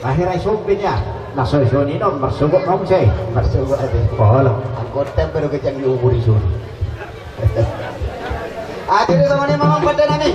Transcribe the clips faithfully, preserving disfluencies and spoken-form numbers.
Akhirna i sombin ya. Na so i soni non marsogot ma muse. Marsogot ate. Olo. Angkot tempe do kecang di umur i soni. Ate do sama ni mamang pande nami.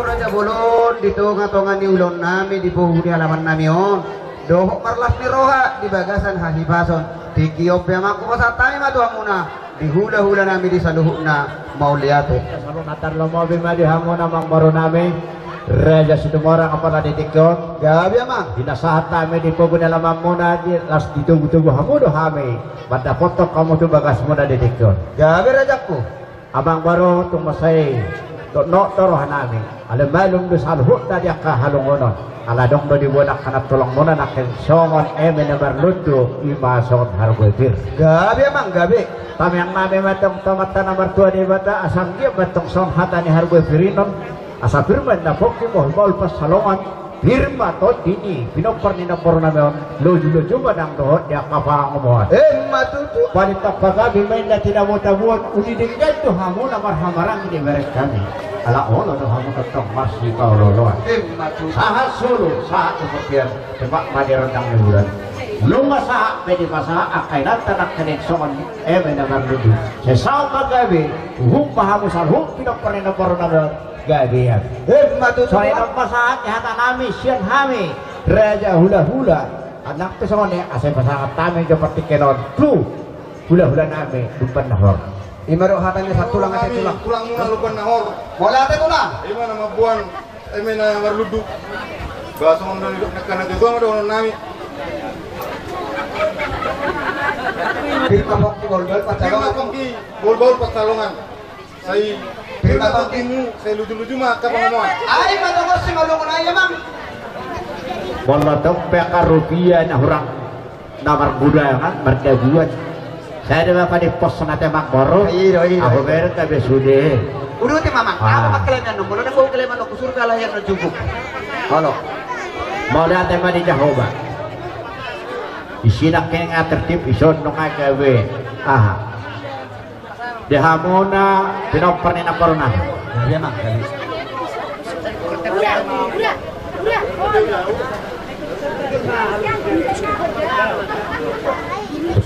Raja bolon di tonga-tonga ni ulaon nami di pogu ni halaman nami on, dohot marlas ni roha di bagasan hahipason. Tingki on pe amangku, pasahat hami ma tu hamuna di hula-hula nami di saluhutna. Mauliate. Saluhutna, tarlomobi ma di hamuna amangboru nami Raja Situmorang, apala di tingki on. Gabe amang. Di na sahat hami di pogu ni halamanmuna, di las di togu-togu hamu do hami mandapothon hamu tu bagasmuna di tingki on. Gabe rajaku. Amangboru, tung mansai toktok do roha nami. Alai malum do saluhutna di angka halongonon. Ala adong do diboan angka na tolongmuna nangkin songon eme na marlundu, i ma songon hargoe pir. Gabe amang, gabe. Tamiang nami ma tong tu Amanta na martua Debata, asa anggiat ma tong songon hata ni hargoe pir i non. Asa pir ma inna pongki, maol-maol pansalongan. Pir ma tondi ni pinompar ni namboru nami on, loju-loju ma nang dohot di angka pangomoan. Emma tutu. Paling tampagabe ma inna tinabo-taboan, uli denggan do hamu na marhahamaranggi dibereng hami. Ala olo do hamu tongtong marsipaolo-oloan. Emma tutu. Sahat solu, sahat tu portibi, sepak ma di rondang ni bulan. Nunga sahat pe dipasahat angka inanta nangkin songon eme na marlundu. Sai saut ma gabe, uhum ma hamu saluhut pinompar ni namboru nami on. Gabe ia. Emma tutu. Songon i do pasahat ni hata nami sian hami raja hula-hula. Nang pe songon i asa pasahat hami jo partingkian on tu hula-hula nami Dumban Nahor. Ima do hata ni satulang ate tulang. Tulangmuna Dumban Nahor. Mauliate tulang. Ima na mamboan eme na marlundu. Ba songon na nidok ni angka na tuatua ma dohonon nami. Pir ma pongki, baol-baol pansalongan. Pir ma pongki, baol-baol pansalongan. Sai pir ma pongkimu, sai luju-luju ma angka pangomoan. Ai ma tongos si malongon ai amang. Molo tong pe angka rupia na hurang na margudangan, mardabuan. Sai do ma panimpos na ate amangboru. Ahu bereng gabe sude. Uduti ma amang, ahu ma kelemahan on, molo ndang boi kelemahan on, husuru pe ala hian na juguk. Olo. Mauliate ma di Jahowa. Isi nangkin nga tertib, ison nunga gabe. Aha. Di hamuna pinompar ni namboru nami. Gabe amang, gabe.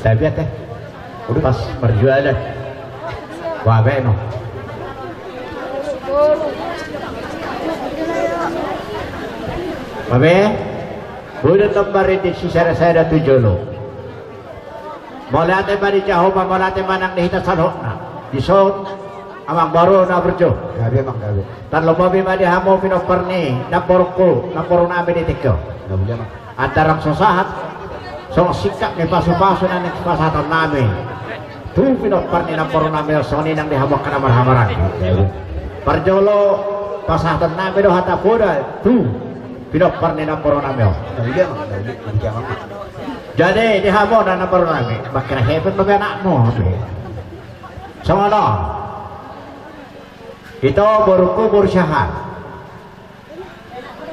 Tabiat eh. Udah pas berjualan. Wah, beno. Babe, udah tembar di sisada-sada tu jolo. Mauliate ma di Jahowa, mauliate ma nang di hita saluhutna. Dison, amangboru na burju. Gabe amang, gabe. Tarlumobi ma di hamu pinompar ni namborungku, namboru nami di tingki on. Gabe amang. Antara so sahat, songon singkat ni pasu-pasu na nipasahaton nami. Tu pinompar ni namboru nami on, songon i nang di hamu angka na marhahamaranggi. Gabe. Parjolo pasahaton nami do hata poda tu pinompar ni namboru nami on. Gabe amang, gabe, gabe amang. Jadi di hamu na namboru nami, mangkira hepeng ma be anakmu. Songon on. Ito borungku boru Siahaan.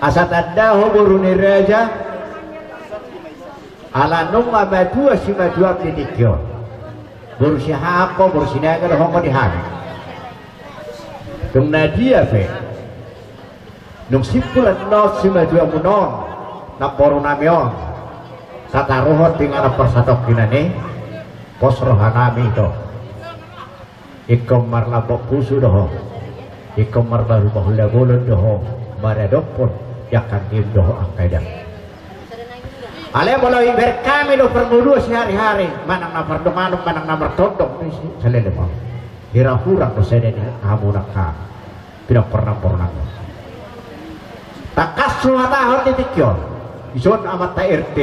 Asa tanda ho boru ni raja, ala nunga matua simatuam di tingki on. Boru Sihahang ho, boru Sinaga do ho di hami. Dung na dia pe, dung simpul annon simatuamuna on, namboru nami on, tataruhon denggan parsatongkinan i, pos roha nami do. Ingkon marlambok pusu do ho, ingkon marbahulbahul na bolon do ho, maradophon di angka anggi do ho angka eda. Alai molo ibereng hami do parngoluon sihari-hari, manang na pardonganon, manang na martondong, saleleng on. Hurang-hurang do sada ni hamu angka pinompar namboru nami. Tangkas huhatahon di tingki on, dison amanta R T,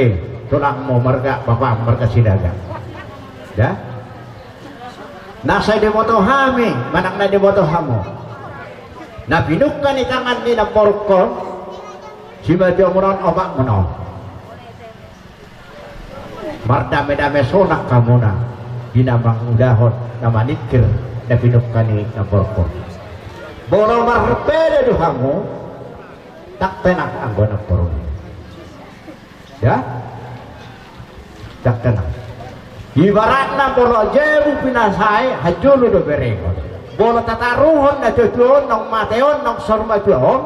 tulangmu marga bapam marga Sinaga. Ya? Na sai diboto hami, manang na diboto hamu, na pinungka ni tangan ni namborungkon simatuamuna on, omakmuna on. Mardamedame sonang hamuna di na mangulahon na maningkir na pinungka ni namborungkon. Molo marbeda do hamu, ndang tenang anggo namboru. Ya? Ndang tenang. Ibaratna molo jabu pinasae, hanjolo do berengon. Molo tataruhon natuatua on, naung mate on, naung saur matua on,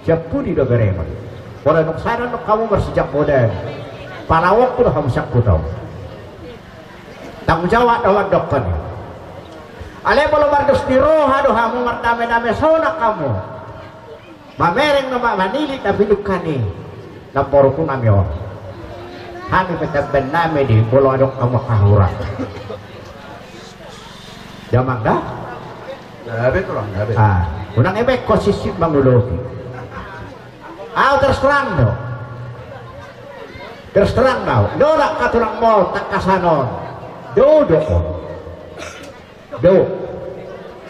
sian pudi do berengon. Molo dung sada do hamu marsijangkodan, palaonku do hamu sian huta on. Tanggung jawab do mandokkon i. Alai molo mardos ni roha do hamu, mardamedame sonang hamu, mamereng nama manilit na pinungka ni namborungku nami on, hami pe tamban nami do i molo adong hamu angka hurang. Damang da? Gabe, tulang, gabe. Ah, unang eme ho sisip manguloki. Au terus terang do. Terus terang do au. Do angka tulangmu tangkasan on. Do, do on. Do.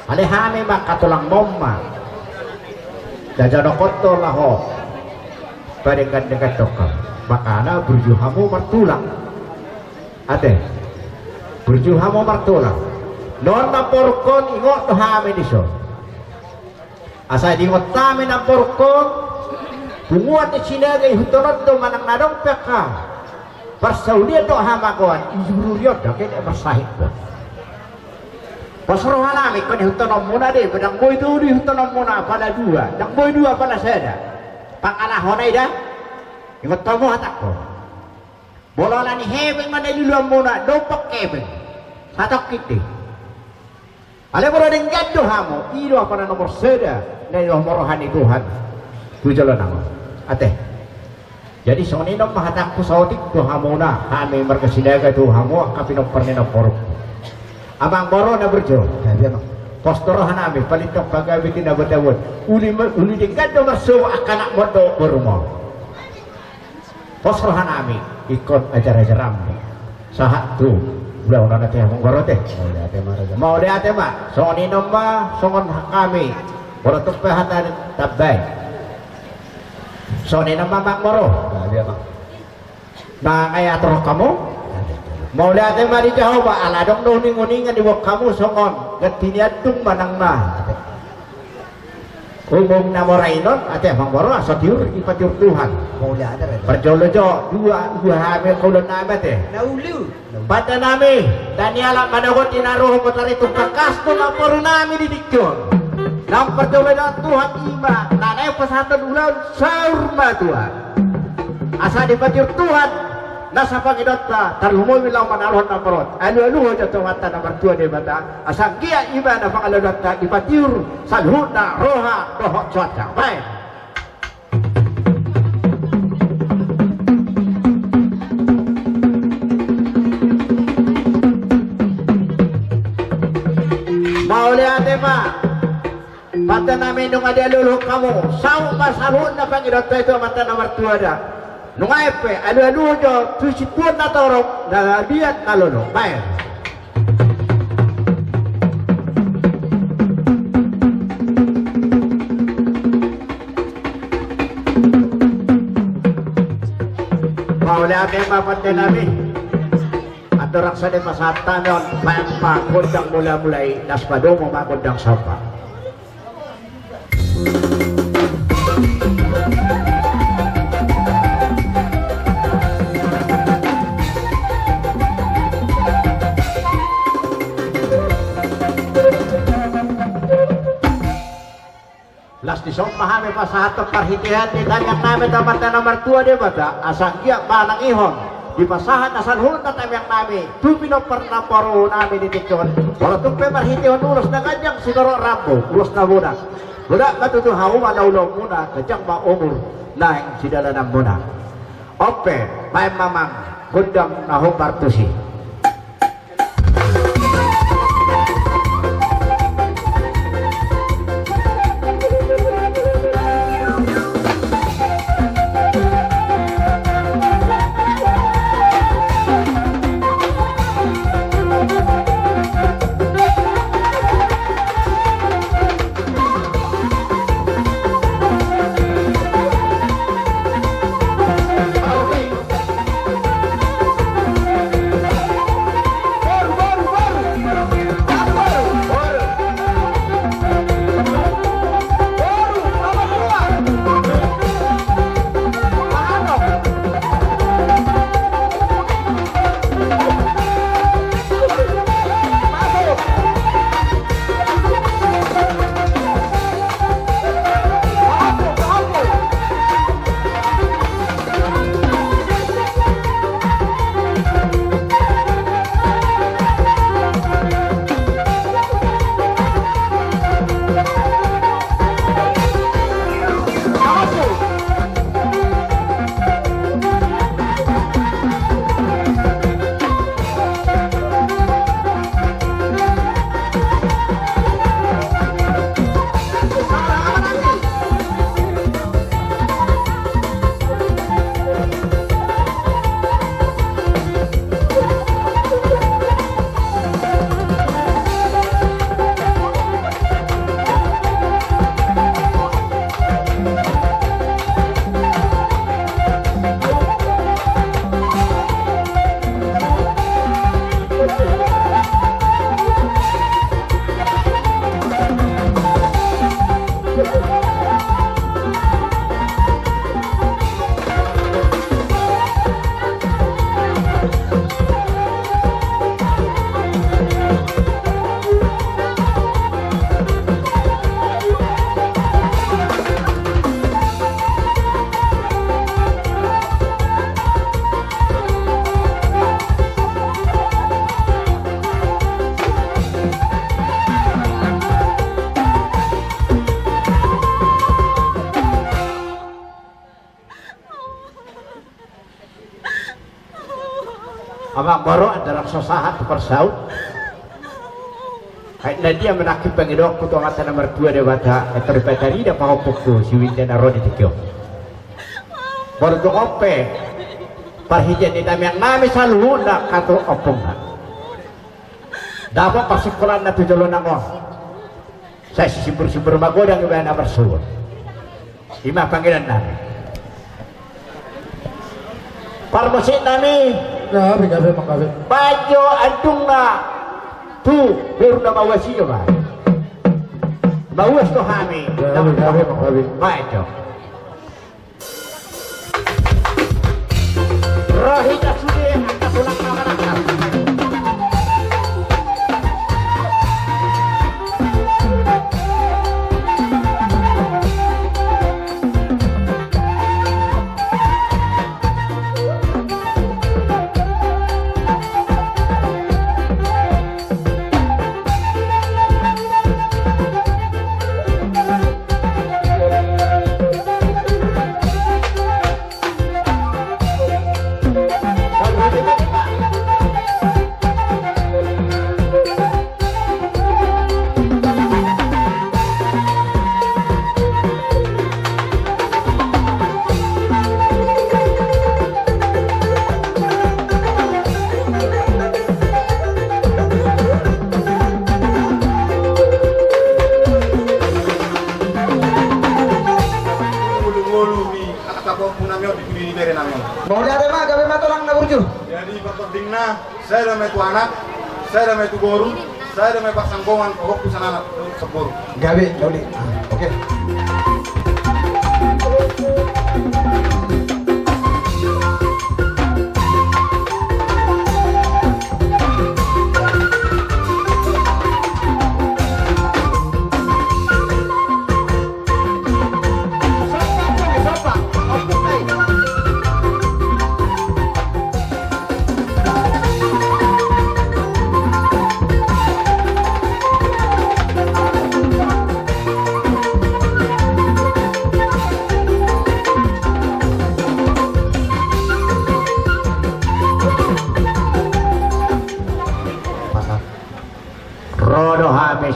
Alai hami ma angka tulangmu on ma. Jajanok on do laho. Padenggan-denggan do hamu. Makana burju hamu martulang. Ate. Burju hamu martulang. Nuaeng namborungkon, ingot do hami dison. Asa diingot hami namborungkon, punguan ni Sinaga ihuthon on do manang na adong pe angka parsaulian dohot hamagoan, ijururi on do, anggiat marsahit do. Pos roha nami ingkon ihuthononmuna do i, ndang boi tolu ihuthononmuna, apala dua, ndang boi dua apala sada. Pangalahona i da. Ingot hamu hatangku. Molo ala ni hepeng ma na niluluanmuna, dompak hepeng. Satongkin do i. Alai molo denggan do hamu, i do angka na nomor sada na niluluan roha ni Tuhan tu joloan on. Ate. Jadi songon i non ma hatangku, saotik do hamuna, hami marga Sinaga tu hamu angka pinompar ni namborungku. Amangboru na burju. Jadi amang. Pos do roha nami, palintong pagabe tinabotabo. Uli, uli denggan do marsogot angka anakmu dohot borumuna. Pos roha nami, ingkon ajar-ajar hamu. Sahat tu ulaon on ate amangboru ate. Mauliate ma raja. Mauliate ma. Songon i non ma, songon hami. Molo tung pe hata tambai. Songon i non ma amangboru. Nah, dia, Bang. Nah, nga atur hamu. Mauliate ma di Jahowa, ala adong do uning-uningan diboan hamu songon ganti ni andung manang na. Umum na mora i non, ate amangboru, asa tiur, ipatiur Tuhan. Mauliate, Raja. Parjolo jo, dua, dua hami kaulon nami ate. Na ulu. Pande nami, Daniel, manogot i na roha motari tu kakas tu namboru nami di tingki on. Naung parjolo do Tuhan ima, na naeng pasahathon ulaon saur matua. Asa dipatiur Tuhan nasa pangidoanta, tarlumobi laho manaluhon na marot. Alualuhon jo tu Amanta na martua Debata, asa anggiat ibana pangalualuanta dipatiur saluhutna roha dohot soat. Baen. Mauliate ma. Pande nami, nunga dialualuhon hamu, saut ma saluhutna pangidoanta i tu Amanta na martua da. Nunga i pe, alualuhon jo tu situan na torop, na liat na lolo. Baen. Mauliate ma pande nami. Andorang sada pasahat hami on, baen ma gondang mula-mula i, laos padomu ma gondang somba. Songon i ma hami pasahathon parhitean ni tamiang nami tu Amanta na martua Debata, asa anggiat ma nangihon dipasahat na saluhutna tamiang nami tu pinompar na parumaen nami di tingki on. Molo tung pe marhitehon ulos na ganjang sitorop rambu, ulos na bona. Godang ma tutu hauma na ulaonmuna, ganjang ma umur naeng sidalananmuna. On pe, baen ma amang gondang na hombar tusi. Amang borok, ndang so sahat tu parsaut. Ai na dia ma nangkin pangidoanku tu Amanta na martua Debata, ai tor dipatarida pahompungku si Winda na ro di tingki on. Molo tung on pe parhitean ni tamiang nami saluhutna, angka tu ompungna, dapot parsingkolanna tu joloan on. Sai sisimbur-simbur magodang iba na marsuhut. I ma pangidoan nami. Parmusik nami. Gabe, gabe, amang, gabe. Baen jo andungna tu boru na mauas i, jo ma. Mauas do hami. Gabe, gabe, amang, gabe. Baen jo. Rohita sude angka tulang na manangkap. Ngolu-ngolu ni angka pahompu nami on di pudi ni bere nami on. Mauliate ma, gabe ma tulang na burju. Jadi partordingna, sada ma i tu anak, sada ma i tu boru, sada ma i parsanggoman pahompu sian anak dohot sian boru. Gabe, gabe. Ah, oke.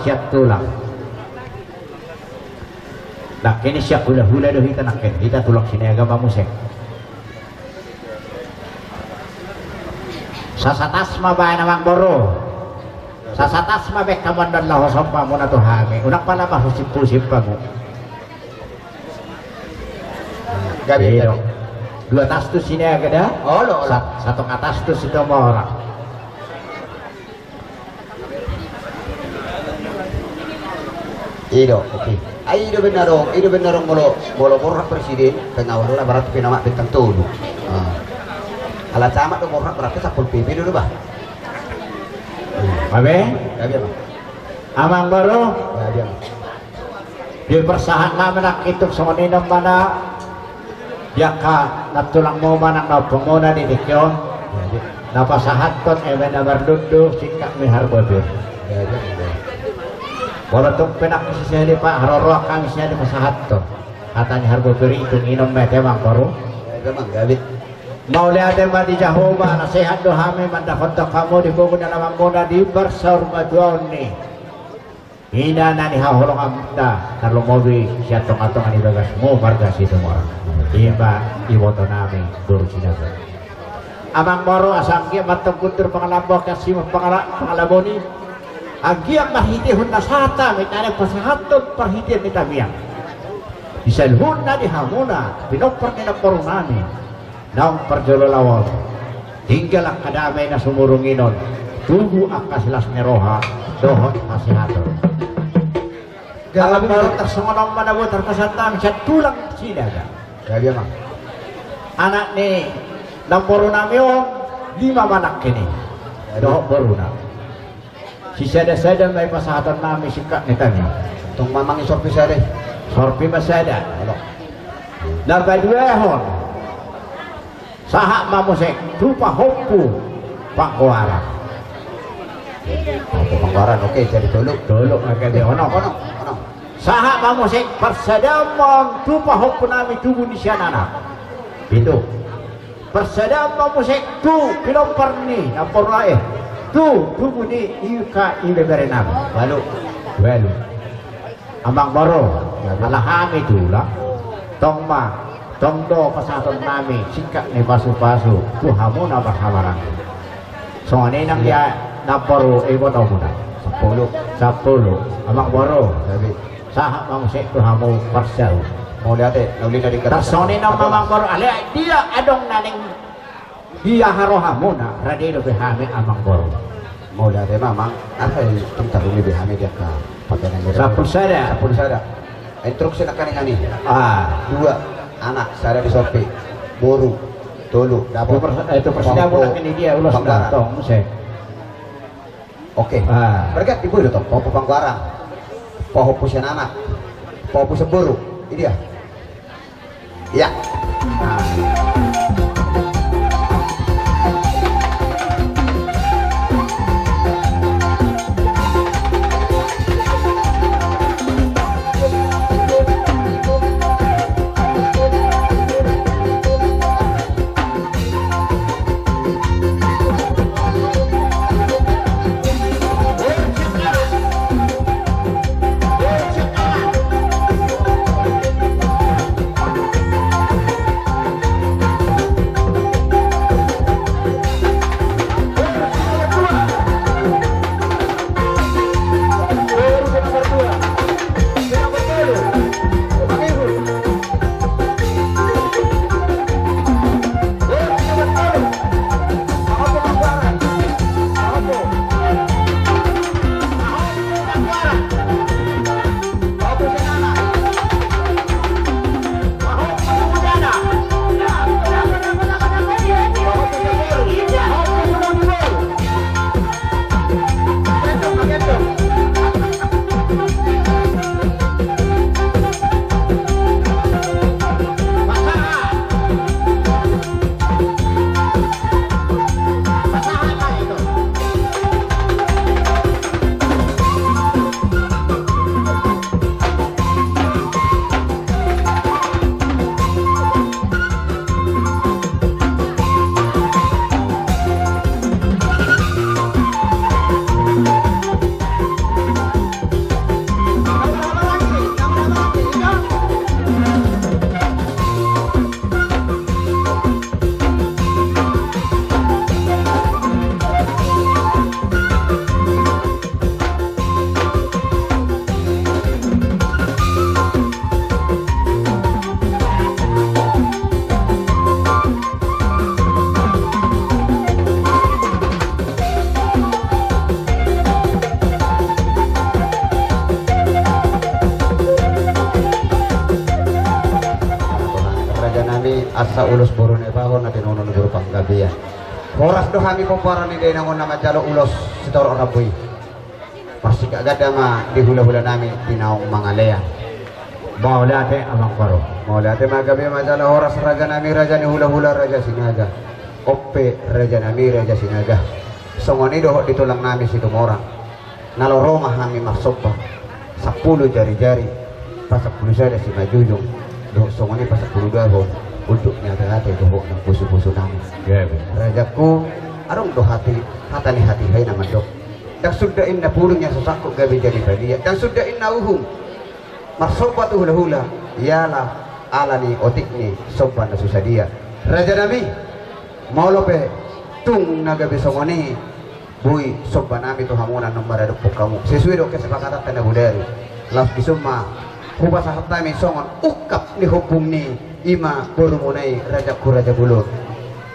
Sian tulang. Nangkin sian hulahula do hita nangkin, hita tulang Sinaga ma muse. Sasatas ma baen amang boru. Sasatas ma baen hamu annon laho somba muna tu hami. Unang pala marhusip-husip hamu. Gabe, gabe. Dua tas tu Sinaga da. Olo, olo. Sa-, satonga tas tu Situmorang. I do, oke. Ai i do benar dong, i do benar dong molo, molo borhat presiden, pengawalna berarti pe nama bintang tolu. Ah. Ala camat do borhat berarti Satpol P P do, do bah. Gabe? Gabe, Bang. Amang boru? Gabe, Bang. Diparsahat nama nangkin tung songon i nama mana. Di angka nantulang muna nang na ompung muna di tingki on, na pasahathon eme na marlundu singkat ni harbabir. Molo tung pe nangkin sisali pa haroro angka sisali pasahathon hata ni harbabir i, tung inom ma i ate amang boru. Mauliate ma di Jahowa na sehat do hami mandapothon hamu di pogu ni amang muna di parsaurmatuaon ni ina na nihaholonganmuna, tarlumobi sian tonga-tonga ni bagasmu marga Situmorang. I ma iboto nami boru Sinaga. Amang boru, asa anggiat ma antong guntur pangalabon, kasi ma pangala-, pangalabon i. Anggiat marhitehon na sahat hami tane pasahathon parhitean ni tamiang di saluhutna di hamuna pinompar ni namboru nami. Naung parjolo laho on, tinggal angka dame na sumurung i on, tubu angka silas ni roha dohot hasehaton. Gabe. Ala boru, tarsongon on ma na boi tarpasahat hami sian tulang Sinaga. Gabe, Amang. Anak ni namboru nami on lima ma nangkin i. Gabe. Dohot boruna. Sisada-sada ma i pasahaton nami singkat ni tamiang. Tung mamang i sorpi sada. Sorpi ma sada. Olo. Na paduahon, sahat ma muse tu pahompu Panggoaran. Pahompu Panggoaran, oke, jadi tolu. Tolu, oke, dia onom. Onom, onom. Sahat ma muse parsadaon tu pahompu nami tubu ni sian anak. Pitu. Parsadaon ma muse tu pinompar ni namboru nami, tu tubu ni angka ibebere nami. Ualu. Ualu. Amang boru, ala hami tulang, tong ma, tong do pasahaton nami singkat ni pasu-pasu tu hamu na marhamaranggi. Songon i nang dia namboru ibotomuna. Sampulu. Sampulu. Amang boru. Jadi. Sahat ma muse tu hamu parsahut. Mauliate, na uli na dingkat. Tarsongon i nama, Amang boru, alai dia adong na naeng diaha rohamuna, rade dope hami Amang boru. Mauliate ma Amang, aha i tung taruli be hami di angka pambahenan ni. Sampulu sada. Sampulu sada. Instruksi nangkaningan i. Ah. Dua, anak, sada di sorpi. Boru, tolu, dapot. Itu pers-, itu persidangan pahompu nangkin i dia ulos Panggoaran. Tong, muse. Oke. Ah. Berarti boi do tong, pahompu Panggoaran. Pahompu sian anak. Pahompu sian boru. I dia. Ia. Ah. Nami asa ulos boru Nebahon na tinonun boru Panggabean. Horas do hami pomparan ni dainang on na manjalo ulos sitorop rambu i. Marsingkat ganda ma di hulahula nami di naung mangalean. Mauliate amang boru. Mauliate ma gabe ma jala horas raja nami raja ni hulahula raja Sinaga. Onpe raja nami raja Sinaga. Songon i dohot di tulang nami Situmorang. Na laho ro ma hami marsomba, sampulu jari-jari, pasampulu sada simanjujung, dohot songon i pasampulu dua hon, unduk ni ate-ate dohot nang bosu-bosu nami. Gabe. Rajaku, adong do hata, hata ni hatiha i na mandok. Ndang suda inna pudun ia so sangkut gabe jadi badia, ndang suda inna uhum marsomba tu hulahula, iala ala ni otik ni somba na so sadia. Raja nami, molo pe tung na gabe songon i, boi somba nami tu hamu na naeng maradophon hamu sesuai dohot kesepakatanta na bodari. Laos dison ma hupasahat hami songon ungkap ni hombung ni i ma borumuna i rajaku raja bolon.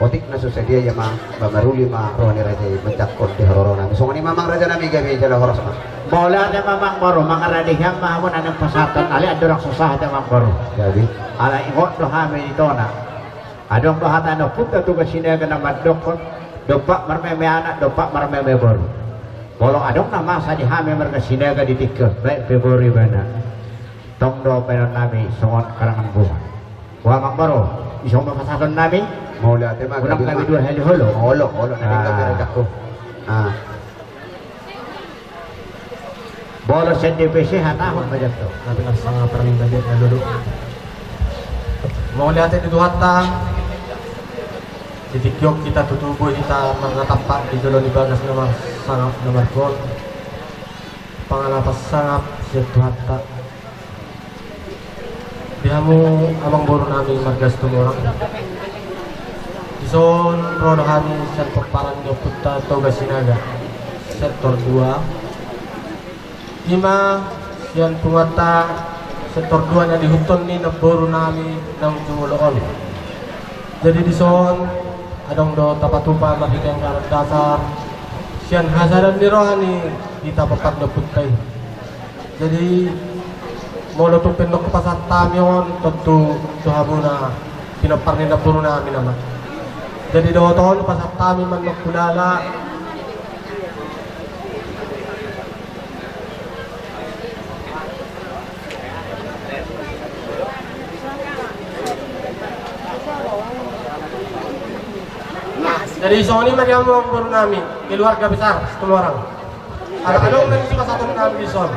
Otik na so sadia ia ma, ba maruli ma roha ni raja i manjangkon di haroro nami. Songon i ma amang raja nami gabe jala horas ma. Mauliate ma amang boru, mangarade hian ma hamu na naeng pasahaton, alai andorang so sahat amang boru. Gabe. Alai ingot do hami di tona. Adong do hata ni ompunta Toga Sinaga na mandokkon, dompak marmeme anak, dompak marmeme boru. Molo adong na masa di hami marga Sinaga di tingki on, baik pe boru ibana. Tong do baenon nami songon karangan bunga. Boha amang boru, ison ma pasahaton nami? Mauliate ma. Unang gabe dua hali holo. Olo, olo, na denggan. Ah. Rajaku. Ah. Molo sian D P C hatahon ma jolo. Tapi na sanga parminda dia na lolo. Mauliate di Tuhanta. Di tingki on hita tutu boi hita marnatampak di jolo ni bagas na marsangap na margoar. Pangalapan sangap sian Tuhanta. Di hamu amang boru nami marga Situmorang. Dison ro do hami sian pomparan ni ompunta Toga Sinaga sektor dua. I ma sian punguanta sektor dua na diihuthon ni namboru nami naung jumolo on. Jadi dison adong do tapatupa marhite anggaran dasar sian hasadaan ni roha ni hita pomparan ni ompunta i. Jadi molo tung pe nunga hupasahat hami on tontu tu hamuna pinompar ni namboru nami nama. Jadi dohot on hupasahat hami mandok hulala. Jadi songon i ma di hamu namboru nami keluarga besar Situmorang. Ala adong na disi pasahaton nami dison.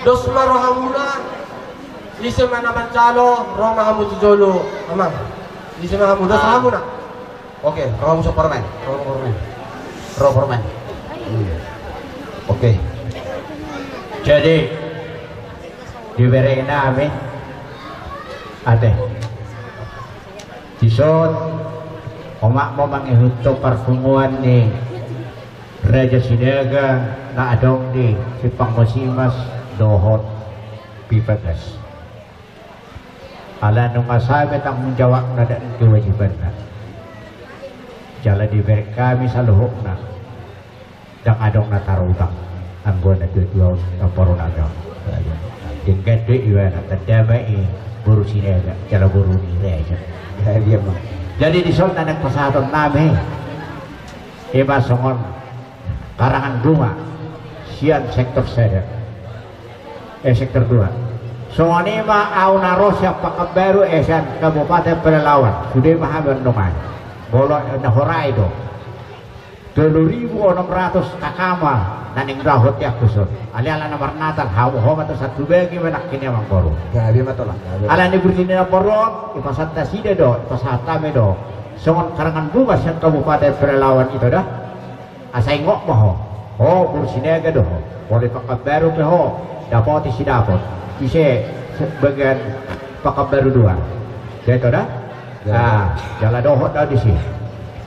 Dos ma rohamuna. Ise ma na manjalo, ro ma hamu tu jolo amang. Ise ma hamu, dos rohamuna. Oke, ro hamu so parmen. Ro parmen. Ro parmen. Hmm. Oke. Jadi dibereng nami ate. Dison omak ma mangihuthon parpunguan ni Raja Sinaga na adong di Simpang Masimas dohot Pipagas. Ala nunga sabe tanggung jawabna dan kewajibanna. Jala dibereng hami saluhutna. Ndang adong na tarutang anggo na tuatua on na parunagam. Denggan do ibana tanda ma i boru Sinaga jala boru ni raja. Jadi dison na naeng pasahaton nami i ma songon karangan bunga sian sektor sada. Eh, sektor dua. Songon i ma au na ro sian Pakanbaru, eh, sian Kabupaten Pelalawan. Sude ma hami on nunga i. Molo na horai do. Tolu ribu onom ratus K K ma na naeng daohon di angkup on. Alai ala na marnatal hamu ho ma tu satu bagi ma nangkin i amang boru. Gabe ma tulang. Ala ni burju ni namboru on, dipasahat nasida do, dipasahat hami do. Songon karangan bunga sian Kabupaten Pelalawan, ito da. Asa ingot ma ho. Ho boru Sinaga do ho. Molo di Pakanbaru pe ho, dapot i sidapot. Ise bagian Pakanbaru dua. Ito da. Nah, jala dohot da disi.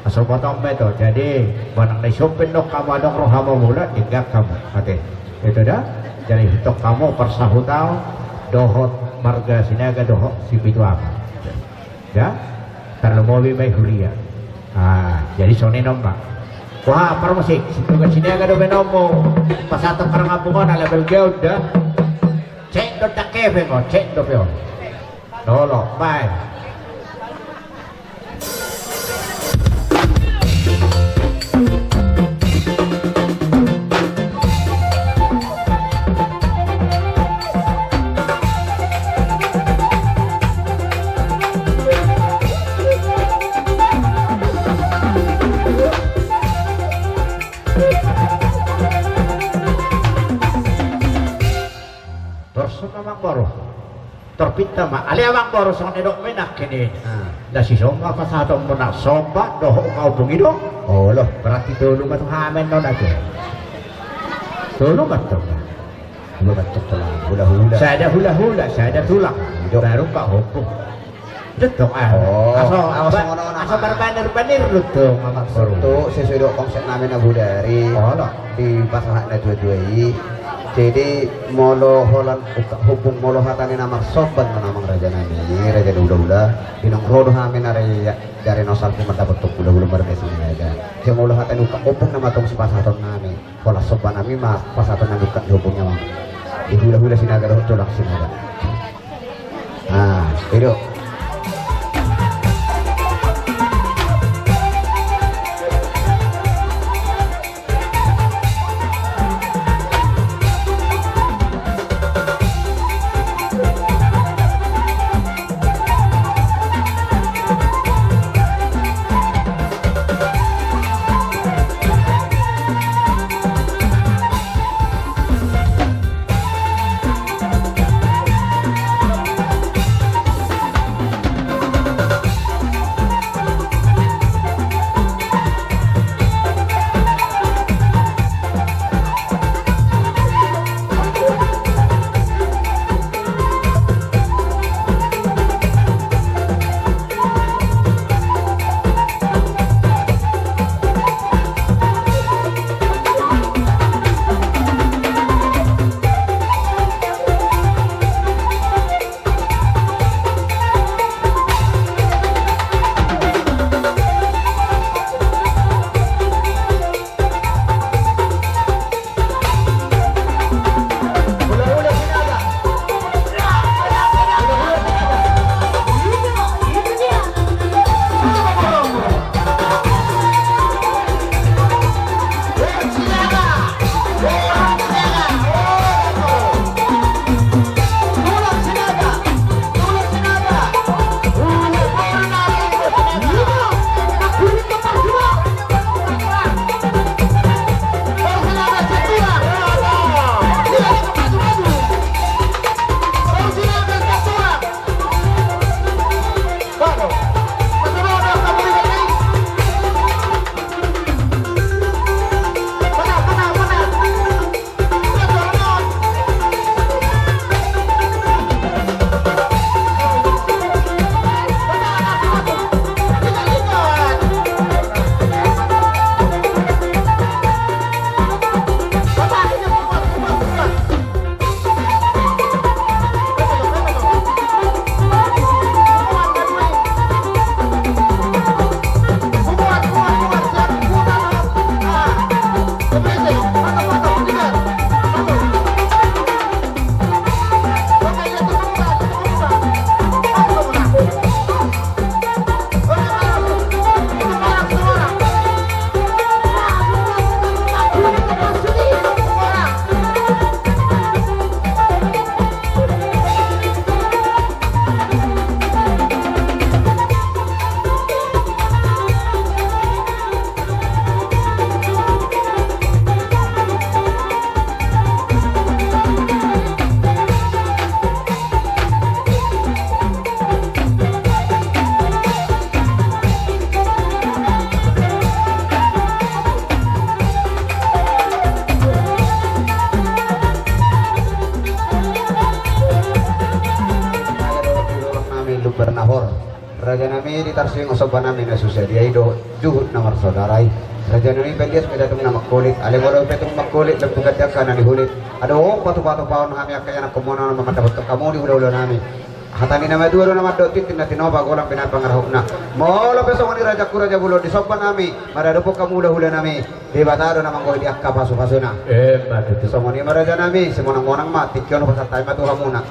Asa motong ma ito. Jadi manang na isompen do hamu adong roha mamula, denggan hamu. Oke. Ito da. Jala ihuthon hamu parsahut au dohot marga Sinaga dohot Sipitu Ama. Ya. Tarlumobi ma i huria. Ah, jadi songon i ma. Wah, parmusik, si Toga Sinaga do baenonmu. Pasahaton karangan bunga on ala balga on da. Cek do ndang hepeng on, cek do pe on. Olo, baen. Torpinta ma, ale amang boru, songon didok ma i nangkin i. Ah. Nda sisomba pasahatonmuna, somba dohot ompung i do. Olo, berarti tolu ma tu hami annon ate. Tolu ma tong. Tolu ma tong tulang. Hula-hula. Sada hula-hula, sada tulang. Baru ompung. Dok tong ah. Oh, aso, aso barbanir-banir do tong amang boru. Tu sesuai dohot konsep nami na bodari. Olo. Dipasahat na tua-tua i. Jadi molo holan ompung, molo hata ni na marsomba annon amang raja nami, raja ni hula-hula, di naung ro do hami na raja dari na salpu mandapothon hula-hula marga Sinaga. Jadi molo hata ni ompung, ompung nama tong sipasahaton nami. Holan somba nami ma pasahaton nami ompung ni ompung ni amang. Di hula-hula Sinaga dohot tulang Sinaga. Ah, i do. Lumbar Nahor. Raja nami, di tarsuing somba nami na susa dia i do juhut na marsaudara i. Raja nami, baen lias ma i da tung na mangkulit. Alai molo pe tung mangkulit, lembu gati angka na nihulit. Adong patupa-tupaon hami angka ianakhonmuna on ma mandapothon hamu di hula-hula nami. Hata ni na matua do na mandok tintin, na tinopa golang pe na pangarahutna. Molo pe songon i rajaku raja bolon, di somba nami maradophon hamu hula-hula nami, Debata do na manggohi di angka pasu-pasuna. Emma tutu. Songon i ma raja nami, simonang-monang ma, tingki on hupasahat hami ma tu hamuna.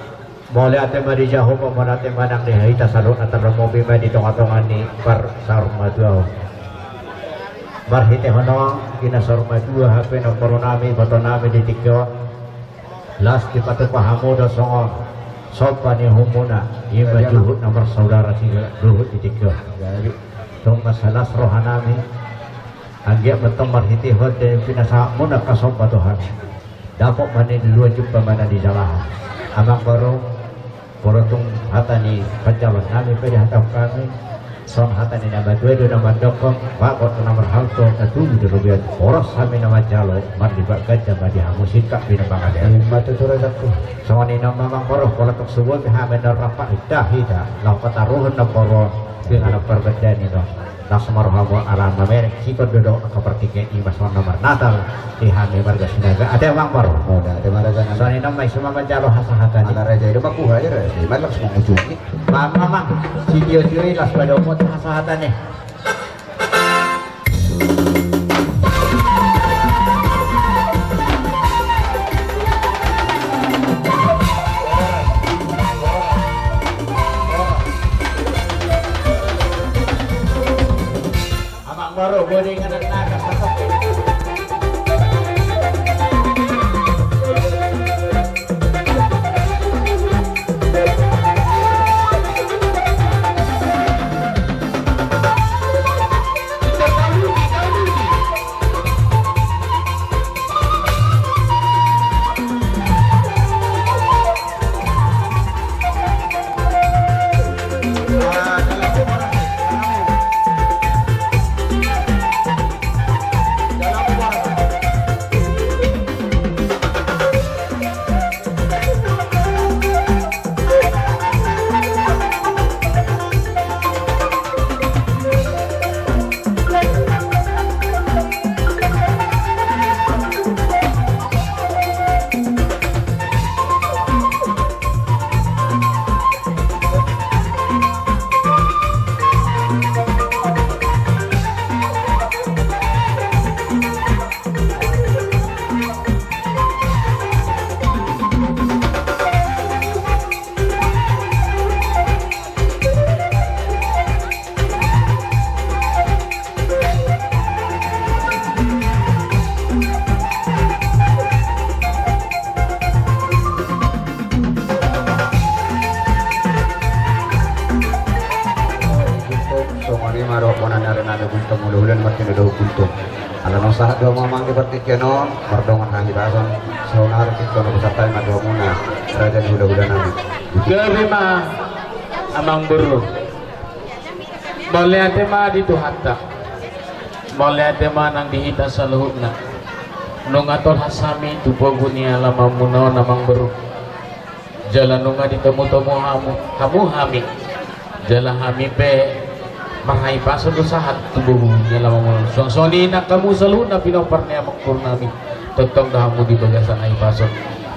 Mauliate ma di Jahowa, mauliate ma nang di hita saluhutna, tarlumobi ma di tonga-tonga ni parsaurmatuaon. Marhitehon on, di na saurmatua hape na boru nami, iboto nami di tingki on, laos dipatupa hamu do songon somba ni uhumuna, i ma juhut na marsaudara siluhut di tingki on. Tung mansai las roha nami, anggiat ma tong marhitehon di pinasahatmuna angka somba tu hami, dapot ma na niluluan, jumpa ma na nijalahan. Amang boru, Molo tung hata ni panjahaon nami pe dihatahon hami, songon hata ni na matua do na mandokkon, bagot na marhalto na tubu do lobian, horas hami na manjalo marlipat ganjang ma di hamu singkat pinamangalian. Ima tutu rajaku. Songon i nama amangboru, molo tung so boi pe hami na rap hita, laho pataruhon na poro di anak parbandani do. Langsung ma rohamu ala mamereng, sikon do dohot angka partingkian i ma songon na marnatal di hami marga Sinaga. Ate amangboru. Songon i nama i, ise ma manjalo hasahatan i? Ala raja i do mangkuhai raja i ma langsung mangujungi. Mamang, sitio-tio i laos padomu hasahatan i. Amangboru, godang anak naga, sasok. Songon i ma dohot bona ni ari nami Gultom, hulahula ni martinodohon Gultom. Ala naung sahat do hamu amang di partingkian on mardongan hahipason, saonari tingki on hupasahat hami ma tu hamuna raja ni hulahula nami. Gabe ma amangboru. Mauliate ma di Tuhanta. Mauliate ma nang di hita saluhutna. Nunga tolhas hami tu pogu ni alamanmuna on amangboru. Jala nunga ditomutomu hamu, hamu hami. Jala hami pe marhahipason do sahat tu pogu ni alamanmuna on. Suang songon i nang hamu saluhutna pinompar ni amangboru nami. Tongtong do hamu di bagasan hahipason.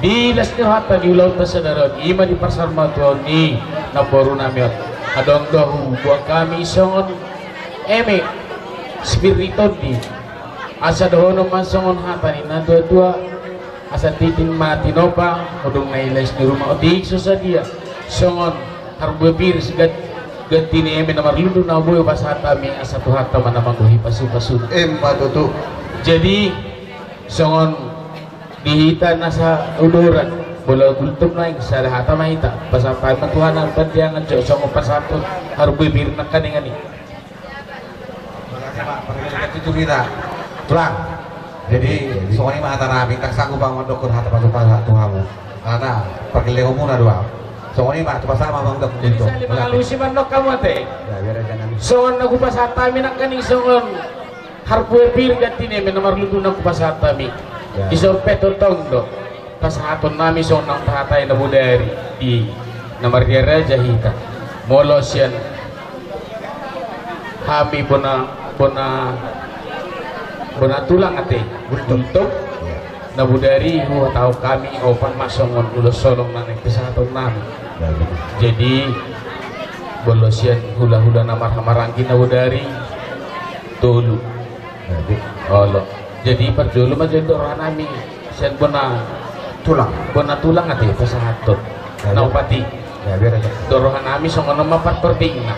Di las ni rohanta di ulaonta sadari on, ima di parsamatua ni namboru nami on. Adong do huboan hami songon eme, spirit tondi. Asa dohonon ma songon hata ni natuatua. Asa tintin ma tinopa, hudung na iles ni ruma, otik so sadia. Songon harbue pir sigat, ganti ni eme na marlundu na boi hupasahat hami asa Tuhanta ma na manggohi pasupasuna. Ima tutu. Jadi songon di hita na sauduran, molo Gultom naeng sada hata ma hita, pasahat hami ma tu hata na pandiangan jo songon pasahathon harbue pir nangkaningan i. Tulang. Jadi songon i ma hata nami, ndang sanggup au mandokkon hata pasupasu tu hamu. Karena pargellengonmuna do au. Songon i ma, tu pasahat ma amang Gultom. Jadi sali mangalusi ma nangkin hamu ate. Songon na hupasahat hami nangkaning songon harbue pir ganti ni eme na marlundu na hupasahat hami. Dison pe tongtong do pasahaton nami songon na tahatai na bodari di na marria raja hita. Molo sian hami bona, bona, bona tulang ate, Gultom. Na bodari huhatahon hami opat ma songon ulos holong na naeng pasahaton nami. Jadi molo sian hulahula na marhahamaranggi na bodari tolu. Olo. Jadi parjolo ma jadi do roha nami sian bona tulang. Bona tulang ate pasahathon. Na opat i. Do roha nami songon on ma partorbingna.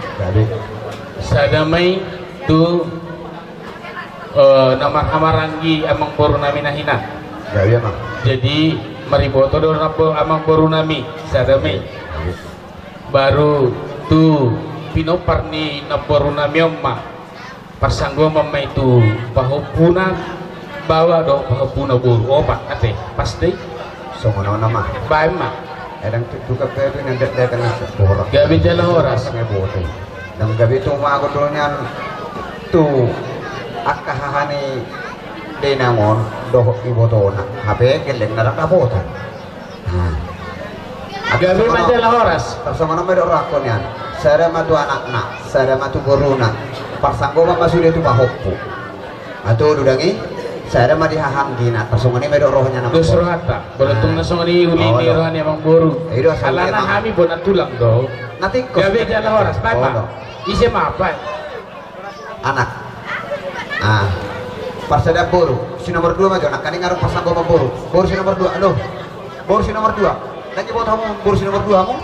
Sada ma i tu, eh, na marhahamaranggi amangboru nami na hinan. Jadi mariboto do amangboru nami. Sada ma i. Baru tu pinompar ni namboru nami on ma. Parsanggoman ma i tu pahompuna baoa dohot pahompuna boru, opat ate, pasti. Songon on ma. Baen ma. Kadang tu, tu gabe tu na datang borat. Gabe jala horas. Nang bote. Nang gabe tu mago tu nian tu angka haha ni dainang on dohot ibotona. Hape gelleng na rap dapotan. Nah. Gabe ma jala horas. Tarsongon on ma dok rohangku nian. Sada ma tu anakna, sada ma tu boruna. Parsanggoman ma sude tu pahompu. Atau dudang i, sada ma di hahanggina, tarsongon i ma dok rohana na. Dos rohanta, bola tung na songon i uli ni roha ni amang boru. Alana hami bona tulang do. Gabe jala horas, baen ma. Ise ma, baen. Anak. Ah. Parsadaan boru, si nomor dua ma jo, nangkaning adong parsanggoman boru. Boru si nomor dua, alo. Boru si nomor dua. Lagi baen hamu, boru si nomor dua hamu.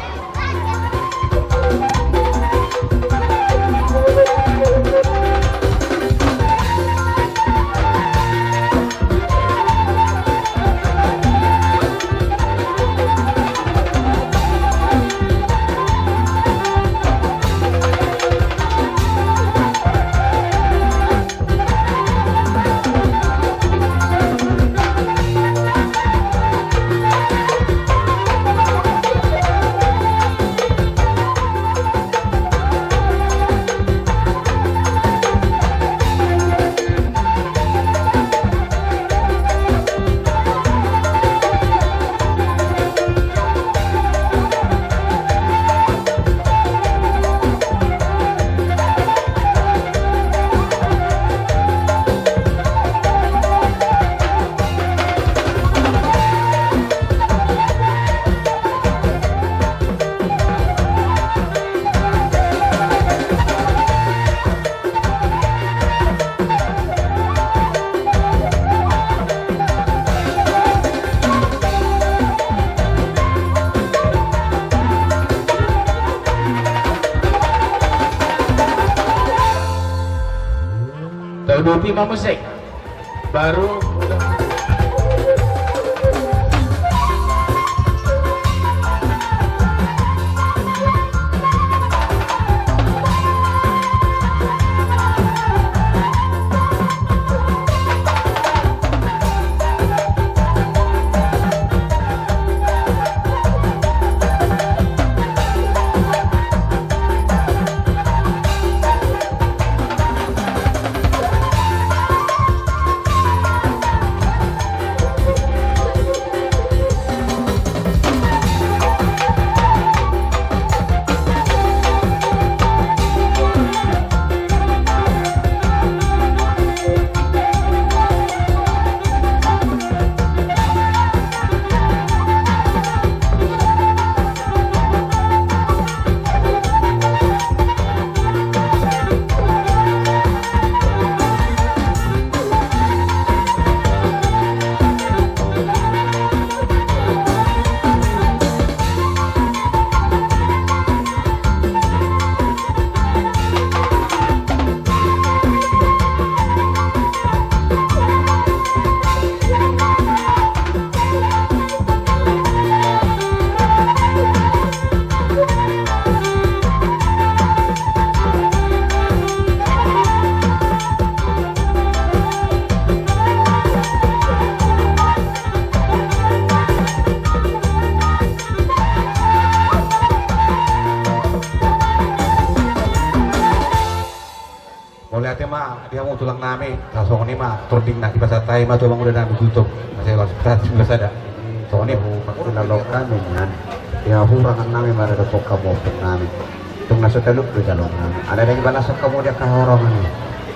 Tau duti ma musik. Baru. Mauliate ma di hamu tulang nami, na songon i ma tording na dipasahat hami ma tu amang uda nami Gultom. Masih harus kita sudah sada. Songon i. Mangula lo kami nian. Ia hurangan nami maradophon hamu ompung nami. Tung na so talup do jalo nami. Ala dang ibalasan hamu di angka hahurangan i.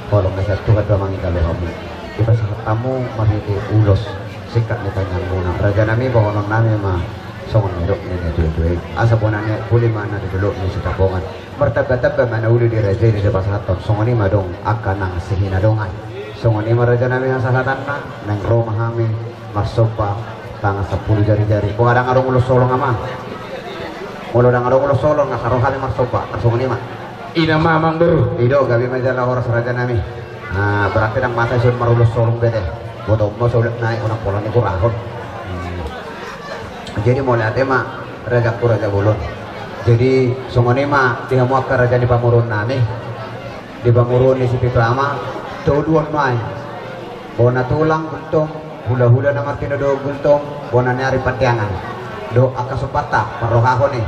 Holong na sahat Tuhan do mangido hamu. Dipasahat hamu marhite ulos singkat ni tangiang muna. Raja nami, bohonon nami ma songon nidok ni na tuatua i. Asa bona ni aek puli ma na di dolok ni Sitapongan. Martambatamba ma na uli di raja i na dipasahathon. Songon i ma dong angka nang sihinadongan. Songon i ma raja nami hasahatanna, naeng ro ma hami marsomba tangan sampulu jarijari. Boha, dang adong ulos holong, amang? Molo dang adong ulos holong, asa ro hami marsomba. Tarsongon i ma. Ina ma, amang boru. I do, gabe ma jala horas raja nami. Ah, berarti dang masa ison marulos holong be te. Boto ma so ulak nai, unang pola ni kurahon. Hmm. Jadi mauliate ma rajaku raja bolon. Jadi songon i ma di hamu angka raja ni pamoruon nami. Di pamoruon ni Sipitama, tolu on ma i. Bona tulang Gultom, hulahula na martinodohon Gultom, bona ni ari Pandiangan. Dohot angka sombanta marrohahon i.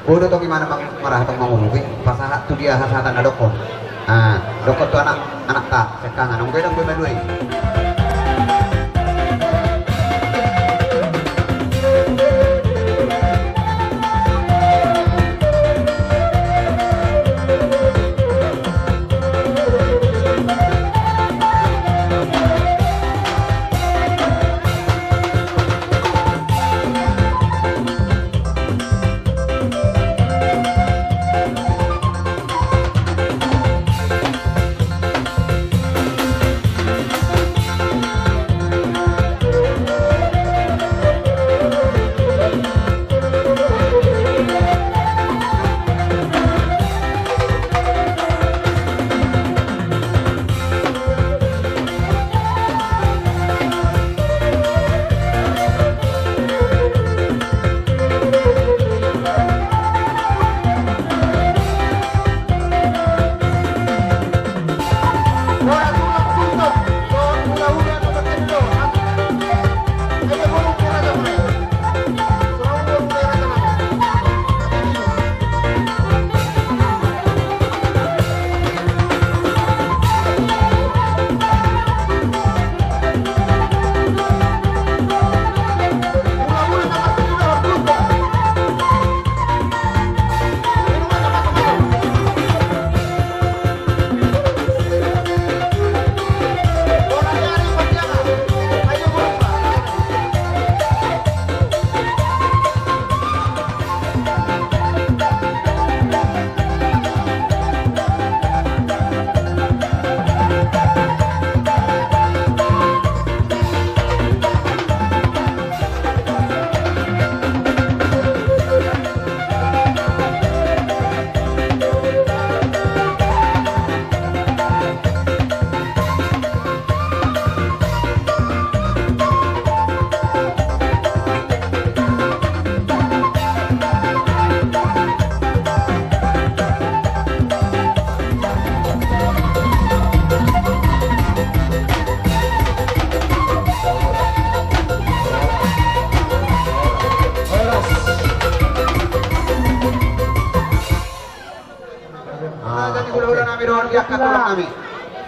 Boi do tong imana mang-, marroha tong mangurupi, pasahat tu dia hasahatan na dokkon. Ah, dokkon tu anak, anakta, sengkangan, naung godang do na dua i. Ah, jadi hula-hula nami dohot di angka tulang nami.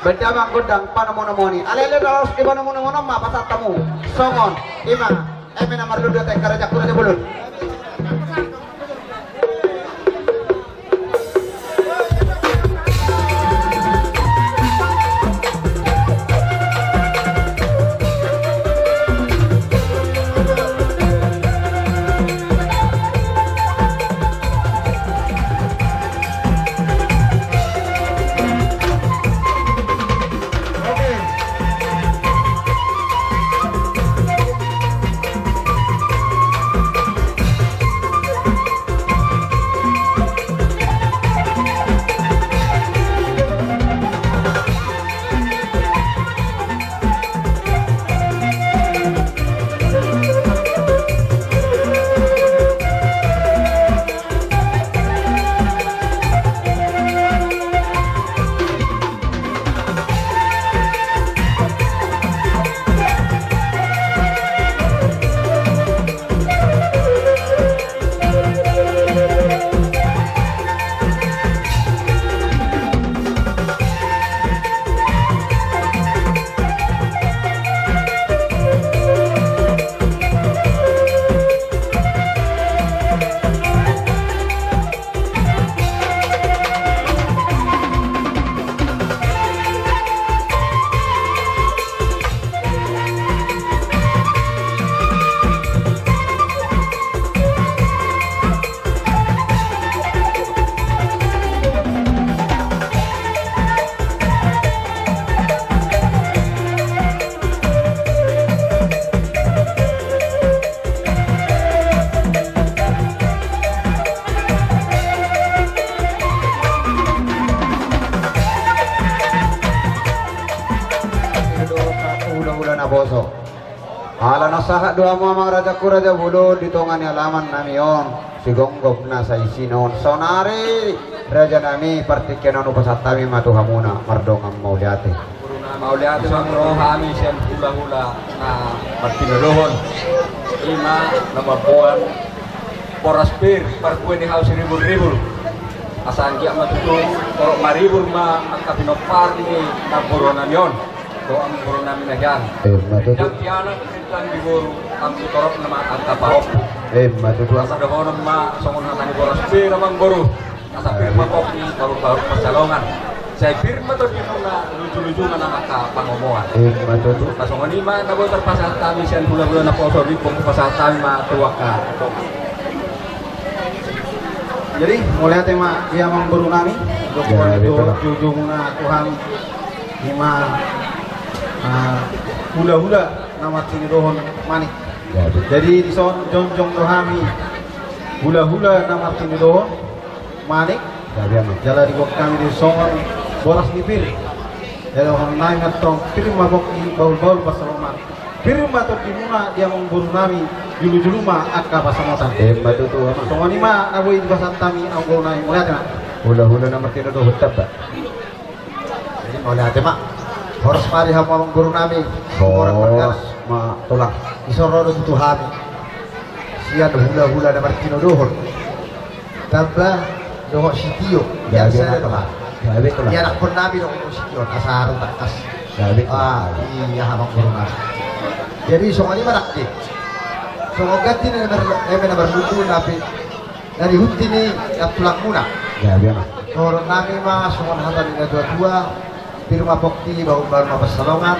Benda manggodang panomu-nomuni. Alai le, laos di panomu-nomunon ma pasahat hamu. Songon i ma. Eme na marlundu ate, rajaku raja bolon. Hula-hula naposo. Ala na sahat do hamu amang rajaku raja bolon di tonga ni alaman nami on, sigomgom na saisina on. Saonari raja nami, partingkian on hupasahat hami ma tu hamuna mardongan mauliate. Mauliate ma ro hami sian hula-hula na martinodohon. I ma na mamboan Boras pir, parbue ni hau siribur-ribur. Asa anggiat ma tutu torop maribur ma angka pinompar ni namboru nami on. Dohot amangboru nami na hian. Emma tutu. Rindang di anak, rindang di boru, anggo torop nama angka pahompu. Emma tutu. Asa dohonon ma songon hata ni boras pir, amangboru. Asa pir ma pongki bahulbahul pansalongan. Sai pir ma tondimuna, lujuluju ma nang angka pangomoan. Emma tutu. Asa songon i ma na boi tarpasahat hami sian hulahula naposo Limbong, pasahat hami ma tu angka. Jadi mauliate ma di amangboru nami. Ya, betul. Jujumuna Tuhan. I ma, ah, hulahula na martinodohon manik. Ya, betul. Jadi dison jongjong do hami hulahula na martinodohon manik. Ya, biar, Mas. Jala dibuat hami di songon boras ni pir. Jala hon nai ngatong pir ma pongki bahulbahul pansalongan. Pir ma tondimuna di amangboru nami, jolojolo ma angka pansamotan. Emma tutu, Amang. Songon i ma na boi dipasahat hami amangboru nami, mauliate ma. Hulahula na martinodohon tamba. Jadi mauliate ma. Horas ma di hamu amangboru nami. Horas ma tulang. Dison ro do tutu hami sian hulahula na martinodohon tamba dohot sitio. Ya, biasa do, Tulang. Ya, betul, Tulang. Ianakhon nami do sitio, asa ro tangkas. Ya, betul. Ah, iya, amangboru nami. Jadi songon i ma nangkin. Songon ganti ni eme na marlundu na pi- na nihut ni nantulangmuna. Ya, biar, Mas. Dohonon nami ma songon hata ni natuatua, pir ma pongki bahulbahul ma pansalongan.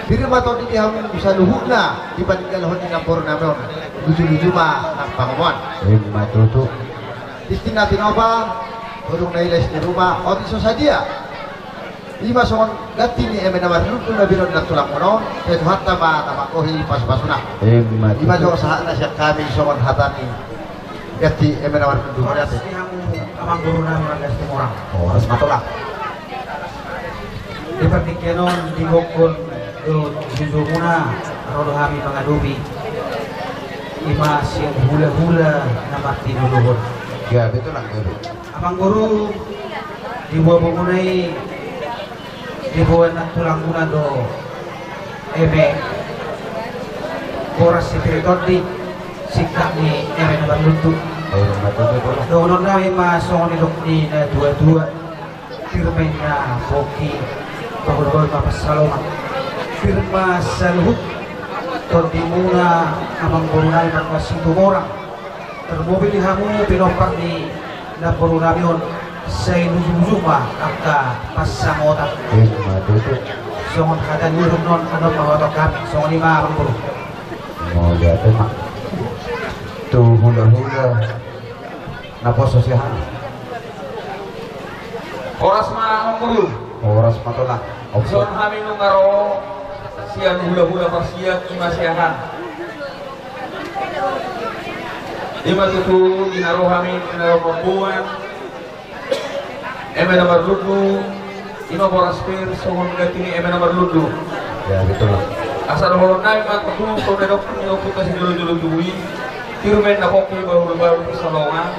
Pir ma tondi di hamu saluhutna di paninggalhon ni namboru nami on. Lujuluju ma nang pangomoan. Emma tutu. Tingki na tinopa, godang na iles di ruma, otik so sadia. I ma songon ganti ni eme na marlundu na binoan ni nantulangmuna on, sai Tuhanta ma na manggohi pasupasuna. Emma tutu. I ma jo sahatna sian hami songon hata ni ganti eme na marlundu. Horas di hamu amangboru nami Rangga Situmorang. Horas ma tulang. Di partingkian on di gokhon dohot jujumuna ro do hami mangadopi. I ma sian hulahula na martinodohon. Ya, betul, Tulang. Amangboru, diboa boa muna i, diboan nantulangmuna do eme boras sipir tondi, singkat ni eme na marlundu. Emma tutu, Tulang. Dohonon nami ma songon nidok ni natuatua. Pir ma inna pongki, bahulbahul ma pansalongan. Pir ma saluhut tondimuna amangboru nami Rangga Situmorang. Tarlumobi di hamu pinompar ni namboru nami on, sai lujuluju ma angka pansamotan. Emma tutu. Songon hata ni uhum on, annon ma huhatahon hami, songon i ma amangboru. Mauliate ma. Tu hulahula naposo Siahaan. Horas ma amangboru. Horas ma tulang. Dison hami nunga ro sian hulahula parsiat i ma Siahaan. I ma tutu di na ro hami, di na ro mamboan eme na marlundu, i ma boras pir songon ganti ni eme na marlundu. Ya, betul. Asa dohonon nami ma tutu songon nidok ni ompunta sijolojolo tubu i, pir ma inna pongki bahulbahul pansalongan.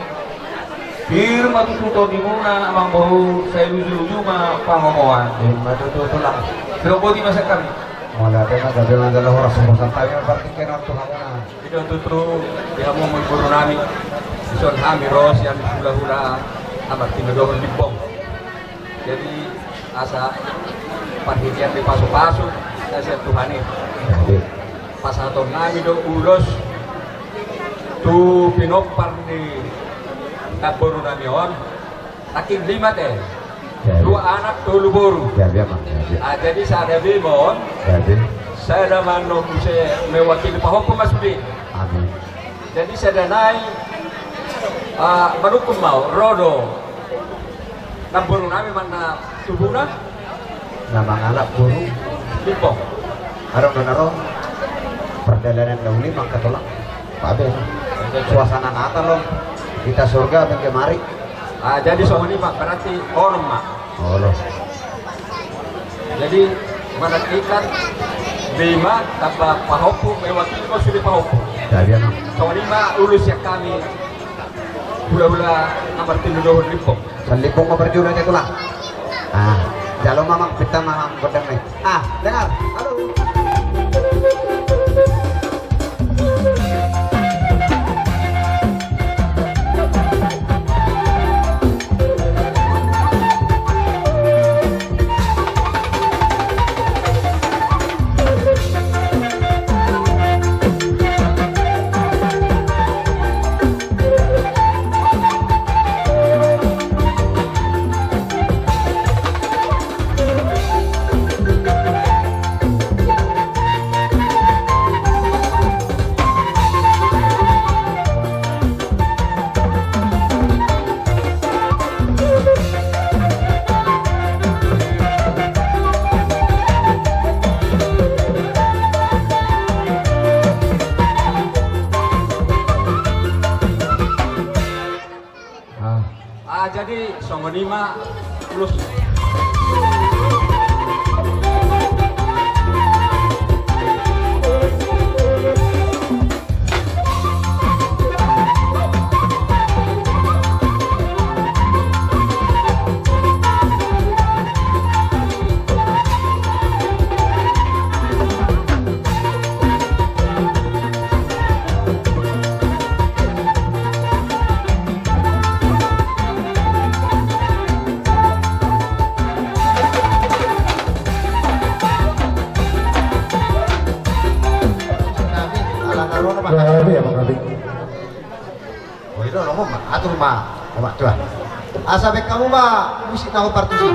Pir ma tutu tondimuna amangboru, sai lujuluju ma pangomoan. Emma tutu, Tulang. Sidok boti ma sian hami. Mauliate ma, gabe ma jala horas, horas ma hami partingkian on tu hamuna. I do tutu di hamu amangboru nami. Dison hami ro sian hulahula na martinodohon Limbong. Jadi asa parhitean ni pasupasu na sian Tuhan i, pasahaton nami do ulos tu pinompar ni namboru nami on. Nangkin lima te. Ya, ya. Dua anak, tolu boru. Ya, ya, Mang. Ya, ya. Ah, jadi sada be ma on. Ya, ya. Sada ma on muse mewakili pahompu ma sude. Amin. Jadi sada nai, ah, manungkun ma on, ro do namboru nami manang tubuna. Na mangalap boru Limbong. Adong do na ro. Pardalanan na uli mangkatolak. Pabe. Suasana Natal on. Hita surga menggemari. Ah, jadi songon i ma, berarti onom ma. Onom. Jadi manang ikan lima tambah pahompu, mewakili ma sude pahompu. Jadi, anu. Songon i ma ulos sian hami hulahula na martinodohon Limbong. San Limbong ma parjolo ate, Tulang. Ah, jalo ma, Mang, pinta ma, Mang, gondang ni. Ah, dengar. Halo. Songon i ma ulos. Gabe, ya, Bang Gabe. Oh, itu nomor ma, atur ma, Bapak Tuan. Asa baen hamu ma musik na hombar tusi.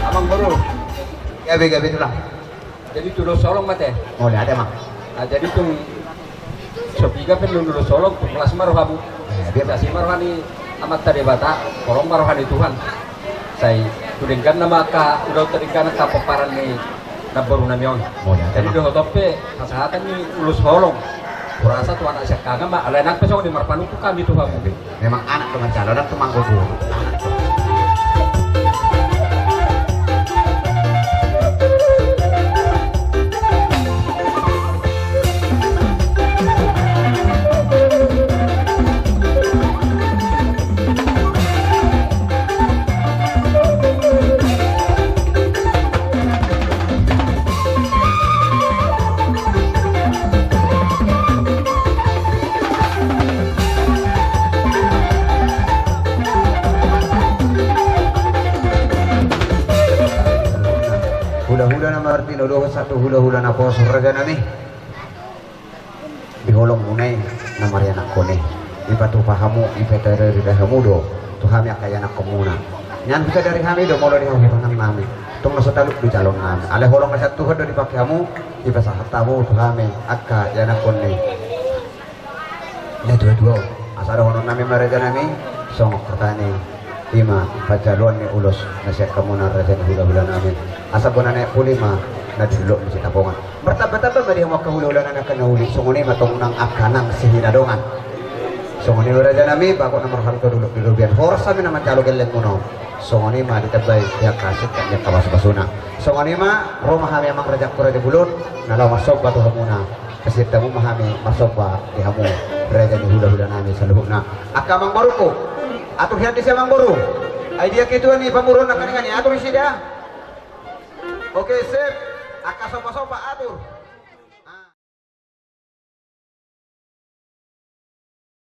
Amang boru. Gabe, gabe tulang. Jadi tu ulos holong ma ate. Oh, ada, Mang. Nah, jadi tung so piga pe naung ulos holong, tung las ma rohamu. Iya, biar. Sai asi ma roha ni Amanta Debata, holong ma roha ni Tuhan. Sai tu denggan nama angka, udah tu denggan angka pomparan ni namboru nami on. Oh, iya, Mang. Jadi dohot on pe hasahatan ni ulos holong. Hurasa tu anak siangkangan ma, alai nang pe songon i marpanungkun hami tu hamu. Memang anak do manjalo, anak do manggogoi. Dohot sahat tu hulahula naposo, rajanami. Di holongmuna i na marianakhon i, dipatupa hamu, dipatarida hamu do tu hami angka ianakhonmuna. Nian husadari hami do molo di hamu hurangannami, tong na so talup do calonnami. Alai holong na sian Tuhan do dipake hamu, dipasahat hamu tu hami angka ianakhon i. Na tuatua on, asa dohononnami ma, rajanami, songon hata ni i ma panjaloan ni ulos na sian hamuna, raja ni hulahulanami. Asa bona na i puli ma na di dolok ni Sitapongan. Martambatamba ma di hamu angka hulahulanami angka na uli, songon i ma tong nang angka nang sihinadongan. Songon i ma, rajanami, bagot na marhalto, dolok ni robean, horas hami na manjalo gellengmuna on. Songon i ma ditambai di angka singkat ni angka pasupasuna. Songon i ma, ro ma hami, amang rajaku, raja bolon, na laho marsomba tu hamuna. Pasiat hamu ma hami marsomba di hamu, raja ni hulahulanami saluhutna. Angka amangboruku, atur hian disi, amangboru. Ai dia ketua ni pamoruon nangkaningan i, atur disi da. Oke, sip. Angka sombasomba, atur.